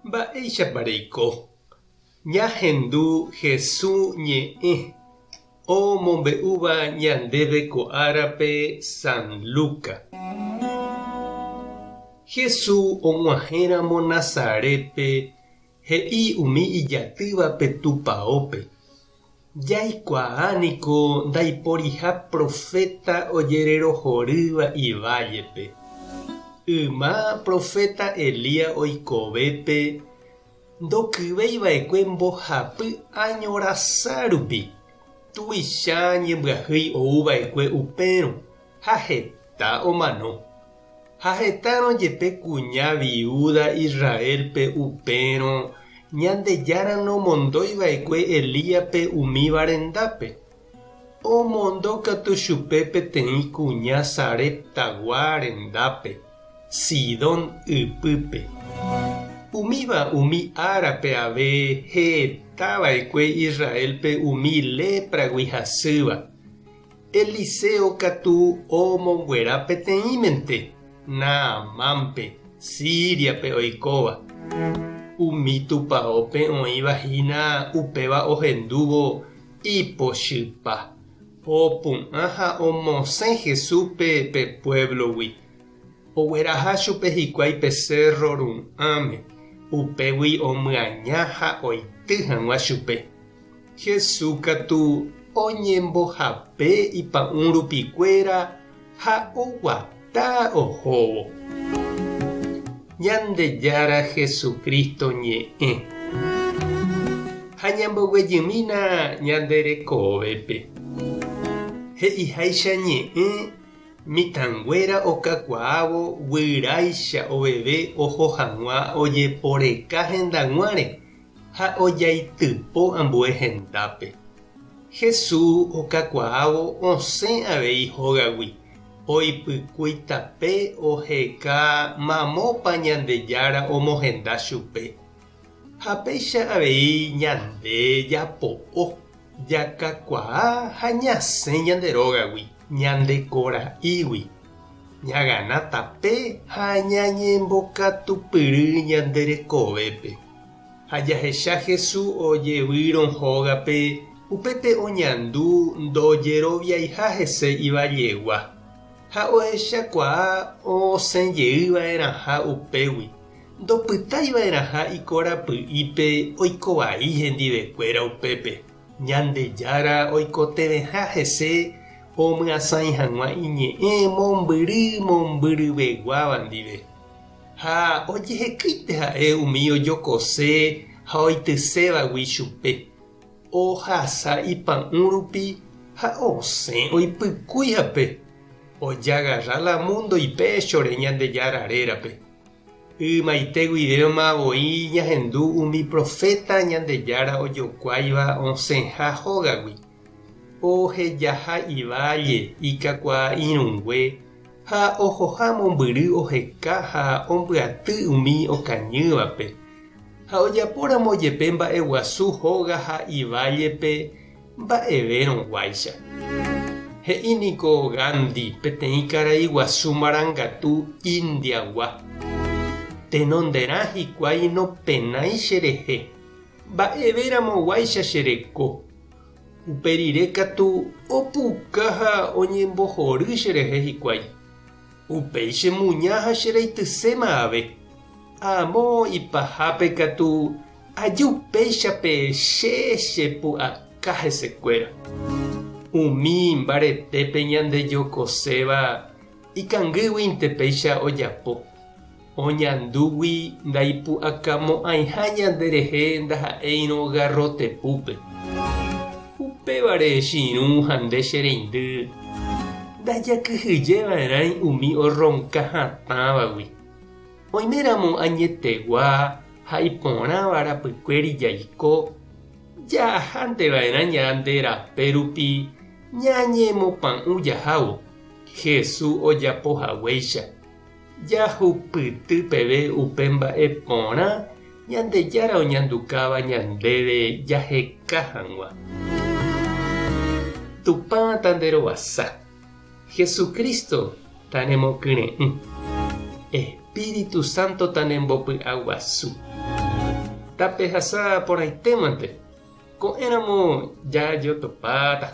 Mba'éichapa reiko? Ñahendu Hesu ñe'ẽ omombe'úva ñandéve ko árape San Luca. Hesu og̃uahẽramo Nazarétpe he'i umi ijatývape tupaópe, Jaikuaa niko ndaiporiha proféta ojererohorýva ivállepe. Yma proféta Elías oikovépe ndokyvéi va'ekue mbohapy áño rasa rupi, tuicha ñembyahýi ou va'ekue upérõ ha heta omano. Ha hetárõ jepe kuña viúda Israélpe upérõ Ñandejára nomondói va'ekue Elíaspe umíva rendápe. Omondo katu chupe peteĩ kuña Sareptagua rendápe, Sidón ypýpe. Umíva umi árape ave heta va'ekue Israélpe umi lépragui hasýva. Eliseo katu omonguera peteĩmente, Naamánpe, Síriape oikóva. Umi tupaópe oĩva hína upéva ohendúvo ipochypa, opu'ã ha omosẽ Jesúspe pe puévlogui. Ogueraha chupe hikuái pe sérro ru'ãme, upégui omyaña ha oity hag̃ua chupe. Jesús katu oñembohape ipa'ũ rupi kuéra ha oguata ohóvo. Ñandejára Jesucristo ñe'ẽ. Ha ñamboguejymína ñande rekovépe. He'iháicha ñe'ẽ mitãnguéra okakuaávo guyráicha oveve oho hag̃ua ojeporeka hendag̃uáre ha ojaitypo ambue hendápe. Jesús okakuaávo osẽ avei hógagui, oipykúi tape oheka mamópa Ñandejára omohenda chupe. Ha péicha avei ñande japo'o, jakakuaa ha ñasẽ ñande rógagui, ñande kora'ígui. Ñagana tape ha ñañembokatupyry ñande rekovépe. Ha jahecha Jesús ojevýrõ hógape, upépe oñandu ndojeroviaiha hese ivallegua, ha ohechakuaa osẽ jey va'erãha upégui, ndopytái va'erãha ikorapy'ípe oiko vai hendivekuéra upépe. Ñandejára oikotevẽha hese omyasãi hag̃ua iñe'ẽ mombyry mombyryveguáva ndive. Ha ojehekýinte ha'e umi ojokose ha oitysévagui chupe, ohasa ipa'ũ rupi ha osẽ oipykúi hape, ojagarra la múndo ipéchore Ñandejára rérape. Ymaite guivéma voi ñahendu umi proféta Ñandejára ojokuáiva osẽha hógagui, ohejaha iválle ikakuaa irũngue ha ohoha mombyry oheka ha ombyaty umi okañývape. Ha ojapóramo jepe mba'eguasu hóga ha ivállepe mba'evérõguáicha. He'i niko Gandhi peteĩ karai guasu marangatu India-gua, Tenonderã hikuái nopenái cherehe, mba'everamoguáicha che reko. Upe rire katu opuka ha oñembohory cherehe hikuái. Upéi che muña ha che reityséma ave. Amo ipahápe katu aju péichape che chepu'aka hesekuéra. Umi mbaretépe ñandejokoséva ikangýguinte péicha ojapo. Oñandúgui ndaipu'akamo'ãiha ñanderehe ndaha'éirõ garrotepúpe. Upévare che irũ ha nde che reindy, ndajakyhyjeva'erãi umi orronka hatãvagui. Oiméramo añetegua ha iporãva rapykuéri jaiko, jahánteva'erã ñande rape rupi ñañemopa'ũ jahávo, Jesús ojapo haguéicha. Jahupyty peve upe mba'e porã Ñandejára oñandukáva ñandéve jaheka hag̃ua. Tupã tanderovasa. Jesucristo tanemokyre'ỹ. Espíritu Santo tanembopy'aguasu. Tapehasa porãitémante, ko'ẽramo jajotopáta.